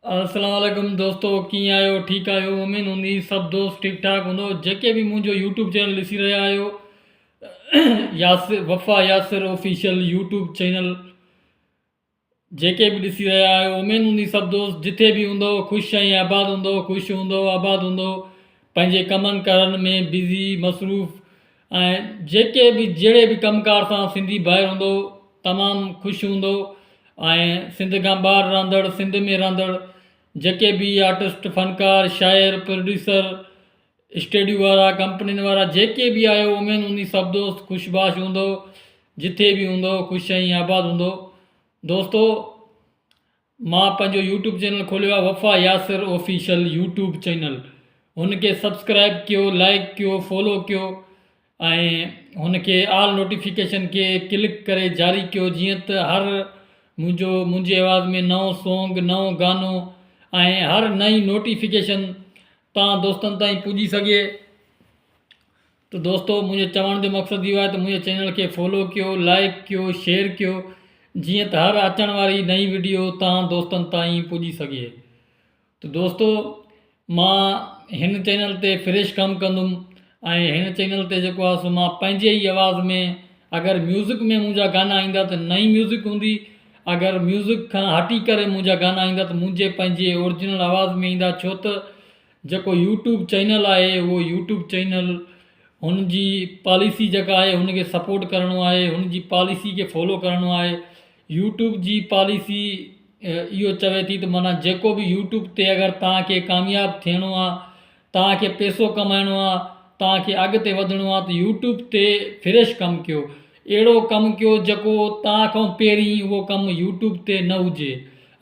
السلام عليڪم دوستو ڪيئن آهيو ٺيڪ آهيو اميد هوندي سڀ دوست ٺيڪ ٺاڪ هوندو جيڪي به منهنجو يوٽيوب چينل ڏسي رهيا آهيو Yasir Wafa Yasir official YouTube channel جيڪي به ڏسي رهيا آهيو اميد هوندي سڀ دوست جٿي به هوندو خوش ۽ آباد هوندو خوش هوندو آباد هوندو پنهنجي ڪمن ڪارن ۾ بزي مصروف ۽ جيڪي به جهڙي به ڪم ڪار سان سنڌي ڀائر هوندو تمام خوش هوندو ۽ سنڌ کان ٻاهر رهندڙ سنڌ ۾ رهندڙ جيڪي به آرٽسٽ فنڪار شاعر پروڊيوسر اسٽيڊيو وارا ڪمپنين وارا جيڪي به آهيو اميد هوندي سڀ دوست خوش باش هوندو جٿي به هوندو خوش ۽ آباد هوندو دوستو مان پنهنجو يوٽيوب چينل کوليو آهي Wafa Yasir official YouTube channel هن کي سبسڪرائب ڪيو لائڪ ڪيو فالو ڪيو ۽ هن کي آل نوٽيفڪيشن کي ڪلڪ ڪري جاري ڪيو جيئن ته هر منهنجو منهنجي آواز ۾ نئون سونگ نئون گانو ۽ هر نئين نوٽيفڪيشن تان دوستن تائين پڄي سگهي ته دوستو منهنجي چوڻ جو مقصد اهو آهي ته منهنجي چينل کي فالو ڪيو لائڪ ڪيو شيئر ڪيو جيئن ته هر اچڻ واري نئين وڊيو توهان دوستن تائين پڄي سگهي ته دوستو مان هن چينل تي فريش ڪم ڪندم ۽ هن چينل تي جيڪو آهي سو مان پنهنجي ئي آواز ۾ اگر ميوزڪ ۾ منهنجا گانا ايندا ته نئين ميوزڪ هوندي اگر ميوزڪ کان هٽي ڪري منهنجا گانا ايندا ته منهنجي پنهنجي اورجنل آواز ۾ ايندا ڇو ته جيڪو يوٽيوب چينل آهي اهو يوٽيوب چينل هن جي پاليسي جيڪا آهي هن کي سپورٽ ڪرڻو آهي هن جي پاليسي کي فالو ڪرڻو آهي يوٽيوب جي پاليسي اهو چوي ٿي ته معنيٰ جيڪو به يوٽيوب تي اگر توهان کي ڪامياب ٿيڻو آهي توهان کي پيسو ڪمائڻو آهي توهان کي اڳتي وڌڻو آهي ته يوٽيوب تي فريش ڪم ڪيو اهڙو ڪم ڪيو جيڪو توهان کان پهرين اهو ڪم يوٽيوب تي نه هجي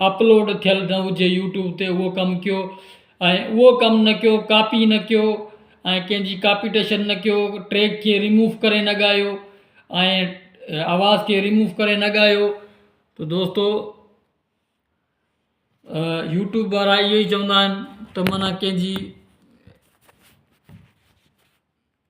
اپلوڊ ٿيل نه هجي يوٽيوب تي اهو ڪم ڪيو ۽ اهو ڪم نه ڪيو ڪاپي نه ڪيو ۽ ڪنهن جي ڪاپيٽيشن نه ڪيو ٽريڪ کي ريموو ڪري نه ڳايو ۽ آواز کي ريموو ڪري نه ڳايو ته دوستو يوٽيوب وارا اهو ئي چوندا آهن ته معنيٰ ڪنهن جي.